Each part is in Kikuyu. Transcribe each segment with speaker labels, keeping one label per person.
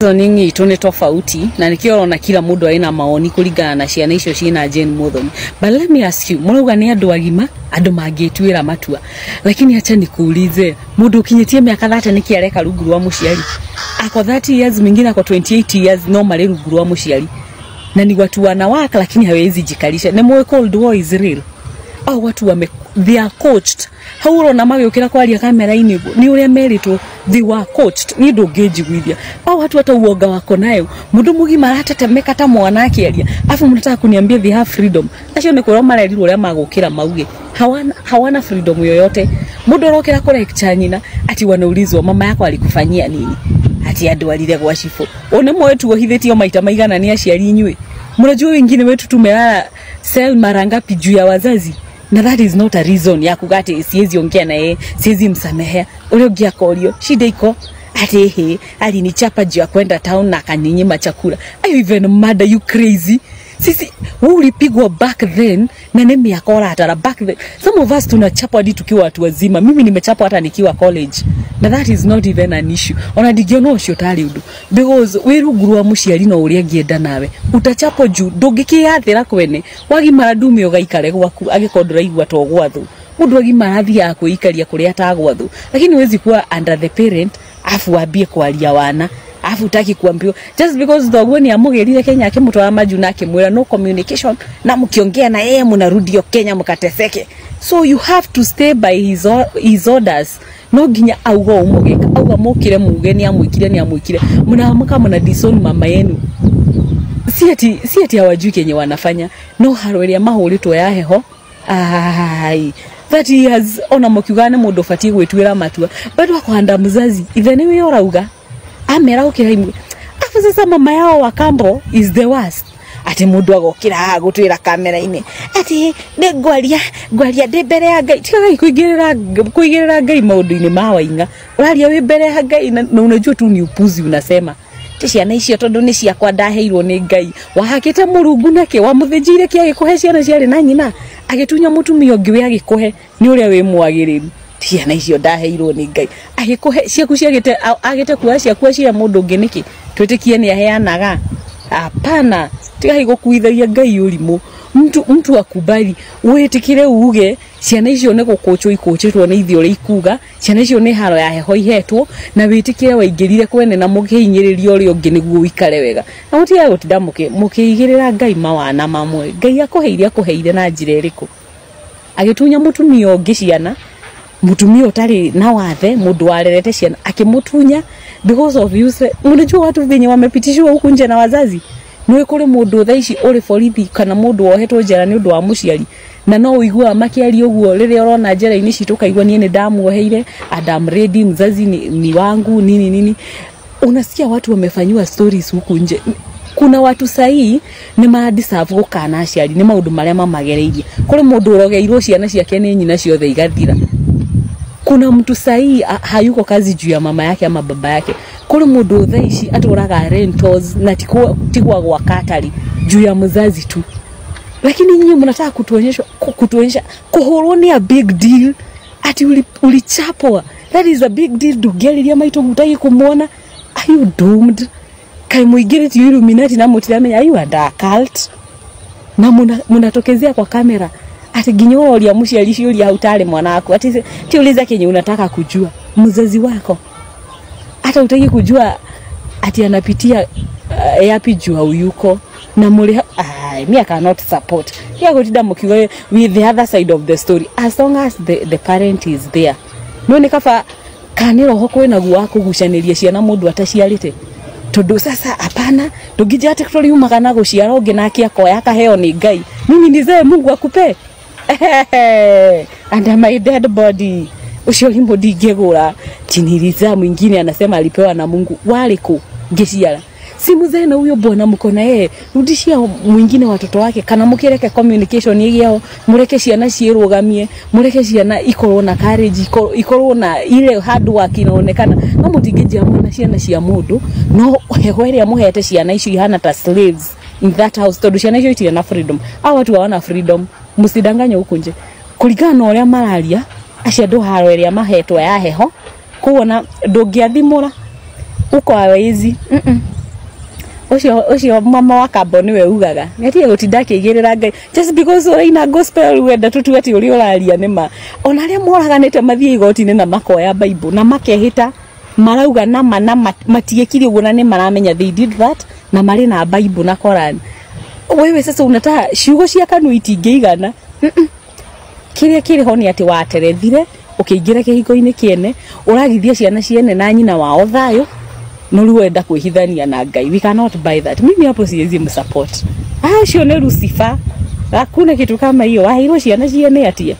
Speaker 1: Reasoning itũ nĩ tofauti na nĩkĩo ũrona kila mũndũ arĩ na maoni kũringana na ciana icio ciĩna Jane Muthoni. But let me ask you, mũrauga nĩ andũ agima, andũ mangĩtuĩra matua, lakini acha nikuulize, mũndũ ũkinyĩtie mĩaka 30 nĩkĩ areka rungu rwa mũciari? Ako 30 years, mwingine ako 28 years, no marĩ rungu rwa mũciari na ni watu wanawaka, lakini hawezi jikalisha. Nĩ mũĩ cold war is real. Au watu wame, they are coached. Hau ũrona magĩũkĩra kwaria kamera-inĩ ũguo nĩ ũrĩa meritwo, they were coached. Niĩ ndũngĩnjiguithia au watu hata uoga wako nayo, mũndũ mũgima aratetemeka ta mwana akĩaria, afu mnataka kuniambia they have freedom. Acio nĩ kwĩrwo marerirwo ũrĩa magũkĩra mauge. Hawana freedom yoyote. Mũndũ arokĩra kũ nyina ati wanaulizwa, "Mama yako alikufanyia nini?" Ati andwarire gwa cibũ. Ũ nĩ mũĩ tuohithĩtio maita maigana nĩ aciari inyuĩ? Mnajua wengine wetu tumelala cell mara ngapi juu ya wazazi? Na that is not a reason ya kuga ati siwezi ongea na yeye, siwezi msamehea. Ule ũngĩ akorio shida iko ati he alinichapa juu ya kwenda town na akaninyima chakula. Are you even mad? Are you crazy? Sisi wewe ulipigwa back then na nĩ mĩaka ũratara. Back then some of us tunachapwa hadi tukiwa watu wazima. Mimi nimechapwa hata nikiwa college na that is not even an issue. Ona ndingĩona ũcio tarĩ ũndũ, because wĩ rungu rwa mũciari no ũrĩa angĩenda nawe utachapwo juu ndũngĩkĩyathĩra kwene. Wagimara ndume ũgaikare gwaku angĩkorwo ndũraigua to gwathwo. Mũndũ agimara athiaga kwĩikaria kũrĩa atagwathwo, lakini huwezi kuwa under the parent afu wambie kwaria wana, afu utaki kuambiwa just because thoguo ni amugirire Kenya akimutwara majuu na akimwira no communication, na mkiongea na yeye mnarudi Kenya mkateseke. So you have to stay by his orders. No nginya auga umugeka auga mukire muge ni amwikire ni amwikire. Mnaamka mna disown mama yenu. Si ati hawajui kenye wanafanya, no haro ĩrĩa mahũrĩtwo ya heho ai 30 years, ona mũkiuga nĩ mũndũ ũbatiĩ gwĩtuĩra matua, bado akũhanda mzazi ithe nĩwe ũrauga amera ũkĩra imwe. Afu sasa mama yao wa kambo is the worst, ati mũndũ agokĩra haha gũtwĩra kamera-inĩ ati nĩ ngwaria ngwaria ndĩ mbere ya Ngai. Tigagai kũigĩrĩra Ngai maũndũ-inĩ ma waing'a. Ũraria wĩ mbere ya Ngai na unajua tu ni upuzi. Unasema ti ciana icio tondũ nĩ ciakwa ndaheirwo nĩ Ngai. Wahakĩte mũrungu nake wamũthĩnjĩire kĩ agĩkũhe ciana ciarĩ na nyina, agĩtunya mũtumia ũngĩ we agĩkũhe nĩ ũrĩa wĩ mwagĩrĩru. Ti ciana icio ndaheirwo nĩ Ngai, agĩkũhe ciaku ciagĩte agĩte kuoya ciaku acihe mũndũ ũngĩ nĩkĩ? Twĩtĩkie nĩ aheanaga? Hapana, tigai gũkuithagia Ngai ũrimũ. Mtu akubali, wĩtĩkĩre uge ciana icio nĩ gũkũchwo ikũchĩtwo nĩ ithe ũrĩa ikuga. Ciana icio nĩ haro ya heho ihetwo, na wĩtĩkĩre waingĩrire kwene na mũkĩhinyĩrĩria ũrĩa ũngĩ nĩguo ũikare wega, na mũtige gũtinda mũkĩigĩrĩra Ngai mawana mamwe. Ngai akũheire akũheire na njĩra ĩrĩkũ? Agĩtunya mũtumia ũngĩ ciana, mũtumia ũtarĩ na wathe, mũndũ warerete ciana akĩmũtunya because of you. Unajua watu venye wamepitishiwa huku nje na wazazi? Nĩ kũrĩ mũndũ thaa ici ũrĩ borithi kana mũndũ wohetwo njera nĩ ũndũ wa mũciari, na no ũiguaga makĩaria ũguo rĩrĩa ũrona njera-inĩ citũ, ũkaigua niĩ nĩ ndamuoheire and I'm ready, mzazi ni wangu, nini nini. Unasikia watu wamefanyiwa stories huku nje. Kuna watu sahii nĩ maradeserve gũkana aciari nĩ maũndũ marĩa mamagereirie. Kũrĩ mũndũ ũrogeirwo ciana ciake nĩ nyina ciothe igathira. Kuna mtu sahii hayuko kazi juu ya mama yake ama baba yake. Kũrĩ mũndũ thaa ici atũraga rentals na tigwa gwaka atari juu ya mzazi tu, lakini nyinyi mnataka kutuonyesha kuhũrwo ni a big deal, ati ulichapwa, that is a big deal. Ndũngĩarĩria maitũ gutagi kũmuona. Are you doomed? Kaĩ mũingĩrĩtio Illuminati na mũtiramenya? Are you under a cult? Na munatokezea kwa kamera ati nginya ũroria mũciari ciũria hau tarĩ mwana waku, ati ti uliza kenye unataka kujua. Mzazi wako hata utaki kujua ati anapitia yapi juu hauyuko na muri. Ai, me, I cannot support ya gutinda mukiuga with the other side of the story. As long as the parent is there, no nĩ kaba kana roho kwĩna guo wa kũgucanĩria ciana mũndũ ataciarĩte, tondu sasa hapana, ndũngĩnjĩra atĩ tũriumaga na gũciara ũngĩ nake akoya akaheo nĩ Ngai. Mimi nizae Mungu akupe under my dead body? Ũcio limbo ndingĩgũra. Tiniriza mwingine anasema alipewa na Mungu. Warĩ ngĩciara si mzee na huyo bwana mko na yeye, rudishia mwingine watoto wake, kana mukireke communication ĩgĩao, mureke ciana ciĩrũgamie, mureke ciana ikorwo na courage, ikorwo na ile hard work inaonekana. No mũtingĩnjia mwana ciana cia mũndũ no heho ĩrĩa mũhete ciana icio ihana ta slaves in that house, tondu ciana icio itirĩ na freedom. Hao watu hawana freedom, msidanganye huku nje. Kũringana na ũrĩa mararia acio andũ, haro ĩrĩa mahetwo ya heho, koguo na ndũngĩathimũra Huko hawezi. Ucio mama wa kambo niwe ugaga nĩatige gũtinda akĩigĩrĩra Ngai just because ũraina gospel, wenda tũtue atĩ ũrĩa ũraria nĩ ma. Ona arĩa moraganĩte mathiĩ igoti-inĩ na makoya Bible na makehĩta, marauga nama na matiĩkire ũguo, na nĩ maramenya they did that, na marĩ na Bible na Koran. Wewe sasa unataka ciugo cia kanua itingĩigana. Kĩrĩa kĩrĩ ho nĩ atĩ waterethire ũkĩingĩra kĩhiko-inĩ kĩene, ũragithia ciana ciene na nyina wao thayũ, no rĩu wenda kwĩhithania na Ngai. We cannot buy that. Mimi hapo siwezi msupport. Ah, ũcio nĩ Lucifer. Hakuna kitu kama hiyo. Waheirwo ciana ciene atia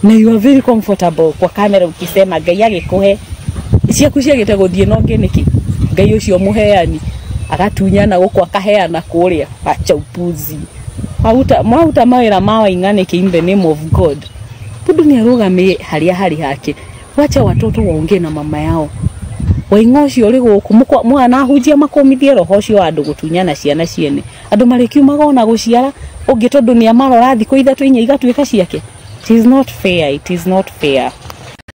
Speaker 1: na you are very comfortable kwa kamera ukisema Ngai agĩkũhe ciaku ciagĩte gũthiĩ na ũngĩ nĩkĩ? Ngai ũcio mũheani agatunyana gũkũ, akaheana kũrĩa. Acha upuzi. Mwaruta mwaruta mawĩra ma Waing'a nĩkĩ in the name of God? Mundu nĩ arũgame harĩa harĩ hake. Wacha watoto waongee na mama yao. Waing'a ũcio ũrĩ gũkũ mwana ahunjia makũmithie roho ũcio wa andũ gũtunyana ciana ciene. Andũ marĩkiumaga ona gũciara ũngĩ tondũ nĩ amarora thikũ 3, 4, igatuĩka ciake. It is not fair. It is not fair.